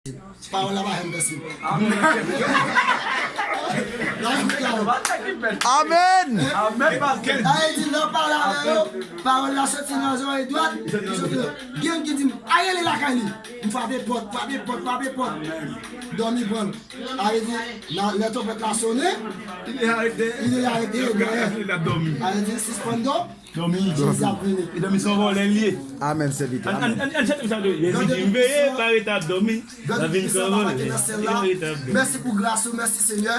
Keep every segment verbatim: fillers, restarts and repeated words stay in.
Pawòl la pa janm danse. Amèn. Amèn. Amèn, pastè. Sa vle di, lè w pale avè yo, pawòl la soti nan zòrèy dwat, li soti nan, gen youn ki di m, "Al rele lakay li." M frape pòt, frape pòt, frape pòt. Dòmi pran l. Sa vle di, nan, lè twonpèt la sonnen, li deja rete dèyè. Sa vle di, sispann dòmi. Dòmi. Jezi ap vini. E dòmi se yon vòlè l ye. Amèn, sèvitè. Ann, ann, ann, ann chante sa tou. Jezi di, "M veye, pa rete ap dòmi." Nan vin kòrèl, e pa rete ap dòmi. Mèsi pou gras ou, mèsi, Senyè.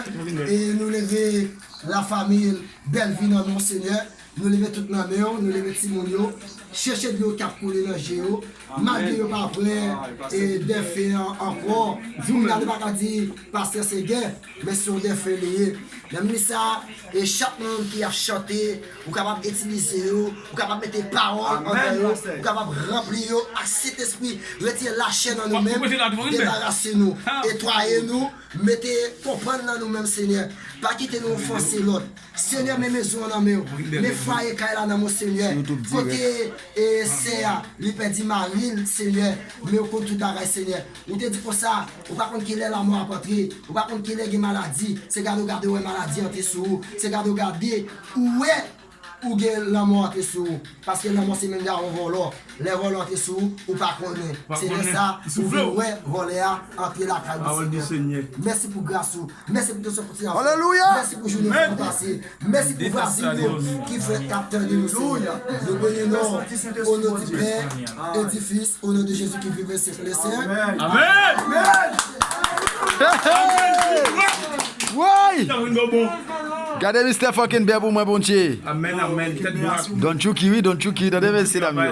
E nou leve lafanmi Bèlvi nan non, Senyè. Nou leve tout nan men w, nou leve timoun yo. Chèche dlo k ap koule nan je yo. Malgre yo pa vrè, e, dèfen an ankò. Kounye a nou pa ka di pastè se gè, men se yon dèfen li ye. Nan minit sa, e chak moun ki ap chante, ou kapab itilize yo, ou kapab mete pawòl anndan yo, ou kapab ranpli yo ak Sentespri, retire lachè nan nou menm, debarase nou, netwaye nou, mete konprann nan nou menm, Senyè. Pa kite nou ofanse lòt. Senyè, men mezon an nan men w. Men fwaye kay la nan men w, Senyè. Kote, e, sè a, li pèdi mari l, Senyè. Men w konn tout bagay, Senyè. Ou te di konsa, ou pa konn kilè lanmò ap antre. Ou pa konn kilè gen maladi. Se gade w gade w wè maladi antre sou ou. Se gade w gade ou wè ou gen lanmò antre sou ou. Paske lanmò se menm jan yon vòlò. Lè vòlè antre sou ou, ou pa konnen. Se lè sa ou vin wè vòlè a antre lakay ou, Senyè. Mèsi pou gras ou. Mèsi pou tout sa ou kontinye ap fè. Alelouya! Mèsi pou jounen sa nou pase. Mèsi pou vwazin yo ki fè k ap tande nou, Senyè. Nou beni non, au nom du Père et du Fils, au nom de Jésus qui vive et se blese. Amèn. Amèn. Woy! Gade Mister Fucking Bear pou mwen, Bondye. Amèn, amèn. Tèt dwat. Don Chucky, wi, Don Chucky, tande mesye dam yo.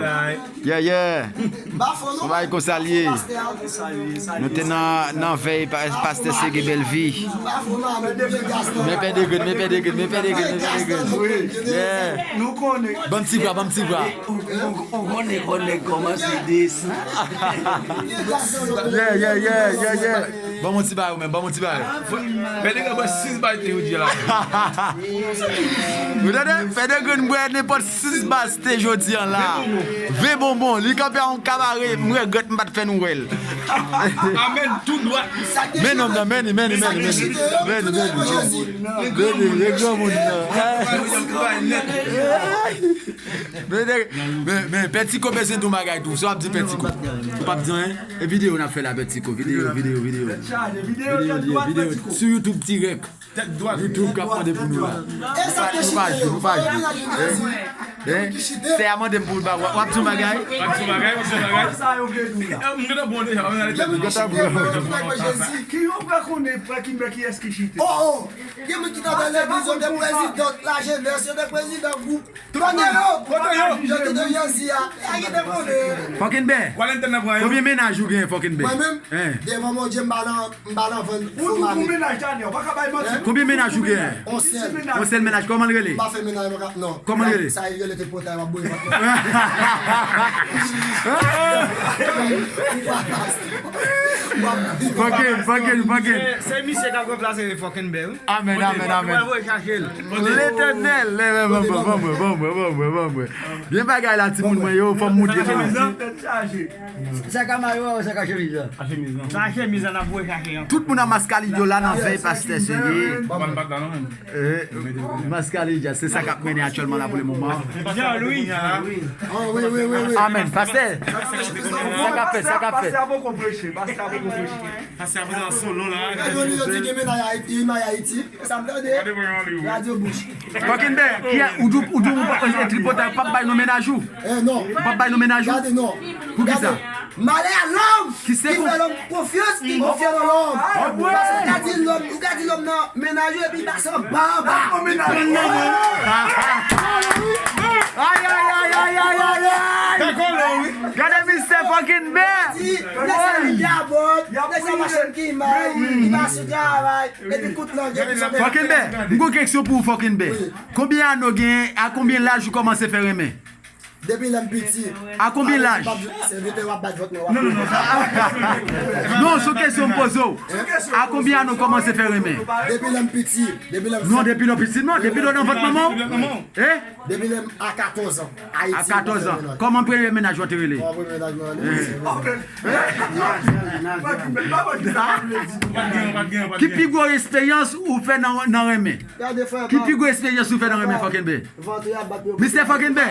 Yeah, yeah. Travay konsa l ye. Nou te nan, nan vèy pa- pastè Sege Bèlvi. Men pè de grenn, men pè de grenn, men pè de grenn, men pè de grenn. Yeah. Ban m ti vwa, ban m ti vwa. Ou konnen kò nèg kòmanse desann. Yeah, yeah, yeah, yeah, yeah. Ban m yon ti bagay ou menm, ban m yon ti bagay. Pè de grenn bwè sis bay te jodi a la. Ou tande? Pè de grenn bwè nenpòt sis bas te jodi a la. Ven bonbon. Li kanpe a yon kabare, m regrèt m pa t fè nou wè l. Amèn, tou dwat. Men nonm nan, men li, men li, men li, men li. Men li, men li. Men li, men granmoun nan. Men, men, men, Pè Tiko bezwen di yon bagay tou. Sa w ap di Pè Tiko? Ou p ap di anyen? E videyo n ap fè la, Pè Tiko. Videyo, videyo, videyo. Videyo, videyo, videyo. Sou YouTube dirèk. YouTube k ap mande pou nou la. Nou pa jwe, nou pa jwe. Hein? Hein? Sè a mande m pou l ba, w ap di yon bagay? W ap di yon bagay, w ap di yon bagay. Sa yo vle di la. M gentan bon deja, m gentan bon. Gentan bon. Ki yo pa konnen, frè Kimber, kiyès ki chite? Oh, oh! Gen moun ki t anba legliz, yo te prezidan lajenès, yo te prezidan gwoup. Kote yo? Kote yo? Yo te nan Yanzi a. Sa ki te konnen. Fucking Bear. Konbyen mennaj ou gen, Fucking Bear? Mwen menm? Hein? Devan Bondye, m pa nan, m pa nan vann fo mari. Ou tou pou mennaj Daniel, ou pa ka bay manti. Konbyen mennaj ou gen? On sèl. On sèl mennaj, kòman l rele? M pa fè mennaj, mwen ka, non. Kòman l rele? Sa, sa l rele te pwotay, w ap bouyi. Fucking, fucking, fucking. Se, se misye k ap ranplase Fucking Bear, wi. Amèn, amèn, amèn. Letènèl, lè, ban mwen, ban mwen, ban mwen, ban mwen, ban mwen. Byen bagay la, timoun mwen yo, fò m moutre nou. Sa ka mayo a, sa ka chemiz la? Sa chemiz la, n ap voye chache an. Tout moun an maskalidyo la nan vèy pastè Sege. Eh, maskalidyo, se sa k ap mennen aktyèlman la pou le moman. Jean Louis. Oh, wi, wi, wi, wi. Amèn. Pastè, sa k ap fèt, sa k ap fèt? Pastè a poko preche, pastè a poko preche. Pastè a prezan solo la. Gade li, yo di gen mennaj Ayiti, li mennaj Ayiti. Sa m tande. Gade pou yon li, wi. Radio Bouch. Fucking Bear, ki a, ou di, ou di, ou pa, e, tripotay, p ap bay non mennaj ou? Eh, non. Ou p ap bay non mennaj ou? Gade, non. Poukisa? Malè a lòm ki fè lòm konfyans, ki konfye nan lòm. Paske ou ka di lòm, ou ka di lòm nan mennaj ou epi pase anba anba. Ay, ay, ay, ay, ay, ay, ay. Gade Mister Fucking Bear. Di, lè sa li dabòd, lè sa machann ki may, li pa sou travay, epi kout lang, epi sa. Fucking Bear, m gon keksyon pou ou, Fucking Bear. Wi. Konbyen ane w genyen, a konbyen laj ou kòmanse fè renmen? Depi lè m piti. A konbyen laj? Sèvitè w ap bat vant mwen. Non, non, non. Non, se yon kesyon m poze w. A konbyen ane w kòmanse fè renmen? Depi lè m piti. Depi lè m Non, depi lè w piti, non, depi lè w nan vant manman w. Eh? Depi lè m a katòz an. A katòz an. Kòman premye mennaj ou te rele? Kòman premye mennaj mwen rele? Ki pi gwo esperyans ou fè nan, nan renmen? Ki pi gwo esperyans ou fè nan renmen, Fòkenbè? Mistè Fòkenbè,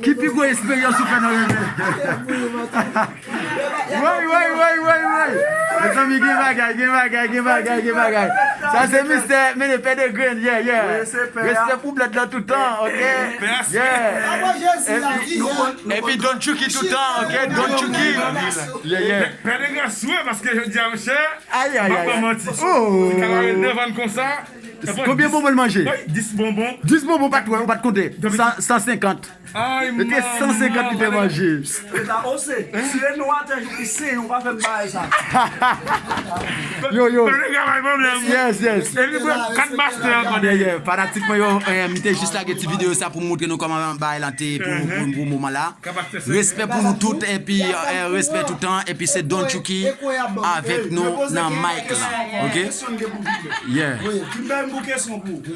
ki pi gwo esperyans ou fè nan renmen? Woy, woy, woy, woy, woy. Mezanmi, gen bagay, gen bagay, gen bagay, gen bagay. Sa se mistè, men pè de grenn, yeah, yeah. Respè pou blèd lan toutan, ok? Yeah. Epi, epi Don Chucky toutan, ok? Don Chucky. Yeah, yeah. Pè de grenn sou, paske jodi a, monchè, m ap ban manti. Li ka rete devan konsa. Konbyen bonbon l manje? Dis bonbon. Dis bonbon, ou pa t wè, ou pa t konte. San, san senkant. Ay, mete san senkant li te manje. Yo, yo. Yes, yes. Yeah, yeah. Fanatik mwen yo, eh, m te jis lage ti videyo sa pou m montre nou kòman bagay lan te pou, pou, pou moman la. Respè pou nou tout, epi, eh, respè toutan, epi se Don Chucky avèk nou nan mic la, ok? Yeah.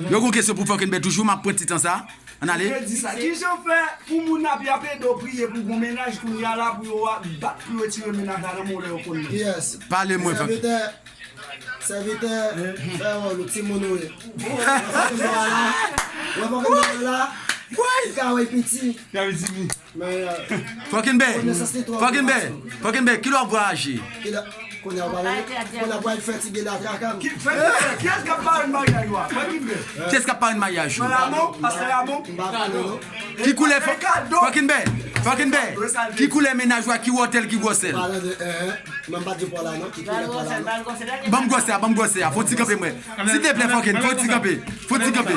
Yo gon kesyon pou Fòkenbè toujou, m ap pran ti tan sa. Ann ale. Kijan fè pou moun ap, y ap ede w priye pou gon mennaj kounye a la pou yo bat pou yo retire mennaj la nan men w lè yo konn li? Pale mwen, Fòkenbè. Sèvitè, fè wòl ou, timoun ou ye. Fòkenbè la, li ka wè piti. Men, eh, Fòkenbè, Fòkenbè, Fòkenbè, kilè w ap vwayaje? Kilè, kounye a w pale, kounye a w pral fatige la kaka m. Kiyès k ap pale maryaj ou a? Fòkenbè. Kiyès k ap pale maryaj ou? Pastè Ramon, pastè Ramon. M pa konnen non. Ki koulè fò-, Fòkenbè, Fòkenbè, ki koulè mennaj ou a, ki wòtè l, ki gwòsè l? Pale de, eh, eh. Mwen m pa di w pa la non, ki koulè pa la non. Ban m gwòsè a, ban m gwòsè a, fò w ti kanpe mwen. Silteplè, Fòkenbè, fò w ti kanpe. Fò w ti kanpe.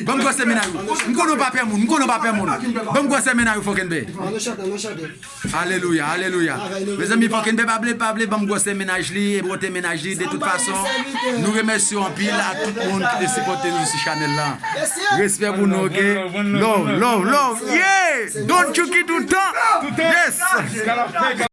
Ban m gwòsè mennaj ou. M konnen w pa pè moun, m konnen w pa pè moun. Ban m gwòsè mennaj ou, Fòkenbè. An nou chante, an nou chante. Alelouya, alelouya. Mezanmi, Fòkenbè pa vle, pa vle ban m gwòsè mennaj li, e bwote mennaj li, de tout fason. Nou remèsye w anpil a tout moun ki te sipòte nou sou chanèl la. Respè pou nou, ok? Love, love, love. Yeah! Don Chucky toutan. Yes!